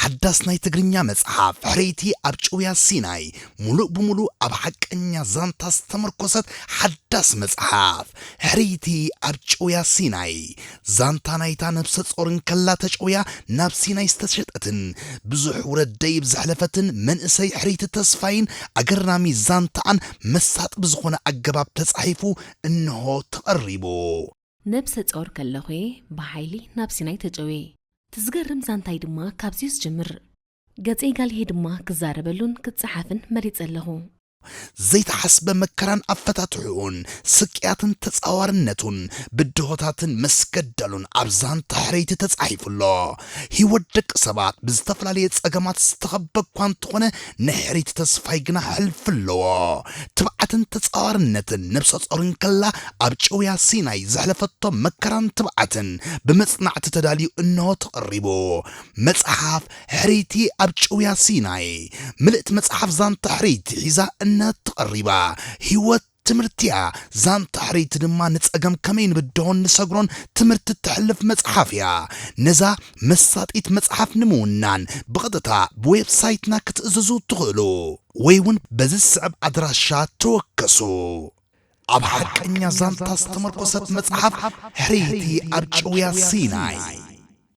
ሓዳስ ናይ ትግርኛ መጽሓፍ ሕርይቲ ኣብ ጭውያ ሲናይ፣ ሙሉእ ብሙሉእ ኣብ ሓቀኛ ዛንታ ዝተመርኮሰት ሓዳስ መጽሓፍ። ሕርይቲ ኣብ ጭውያ ሲናይ፣ ዛንታ ናይታ ነብሰ ጾር እንከላ ተጨውያ ናብ ሲናይ ዝተሸጠትን ብዙሕ ውረድ ደይብ ዘሕለፈትን መንእሰይ ሕርይቲ ተስፋይን ኣገራሚ ዛንታኣን መሳጢ ብዝኾነ ኣገባብ ተጻሒፉ እንሆ ተቐሪቡ። ነብሰ ጾር ከለኹ እየ ብሓይሊ ናብ ሲናይ ተጨውየ። እቲ ዝገርም ዛንታይ ድማ ካብዚ'ዩ ዝጅምር። ገጸይ ጋልሄ ድማ ክዛረበሉን ክጸሓፍን መሪጸ ኣለኹ። ዘይተሓስበ መከራን ኣፈታትሕኡን፣ ስቅያትን ተጻዋርነቱን፣ ብድሆታትን መስገደሉን ኣብ ዛንታ ሕርይቲ ተጻሒፉ ኣሎ። ህይወት ደቂ ሰባት ብዝተፈላለየ ጸገማት ዝተኸበ እኳ እንተኾነ፣ ናይ ሕርይቲ ተስፋይ ግና ሕልፊ ኣለዎ። ትብዓትን ተጻዋርነትን ነብሰ ጾር እንከላ ኣብ ጭውያ ሲናይ ዘሕለፈቶ መከራን ትብዓትን ብመጽናዕቲ ተዳልዩ እንሆ ተቐሪቡ። መጽሓፍ ሕርይቲ ኣብ ጭውያ ሲናይ። ምልእቲ መጽሓፍ ዛንታ ሕርይቲ ሒዛ እንሆ ተቐሪባ። ህይወት ትምህርቲ እያ። ዛንታ ሕርይቲ ድማ ንጸገም ከመይ ንብድሆን ንሰግሮን ትምህርቲ እተሕልፍ መጽሓፍ እያ። ነዛ መሳጢት መጽሓፍ ንምውናን ብቐጥታ ብዌብሳይትና ክትእዝዙ ትኽእሉ፣ ወይ እውን በዚ ዝስዕብ ኣድራሻ ተወከሱ። ኣብ ሓቀኛ ዛንታ ዝተመርኮሰት መጽሓፍ ሕርይቲ ኣብ ጭውያ ሲናይ።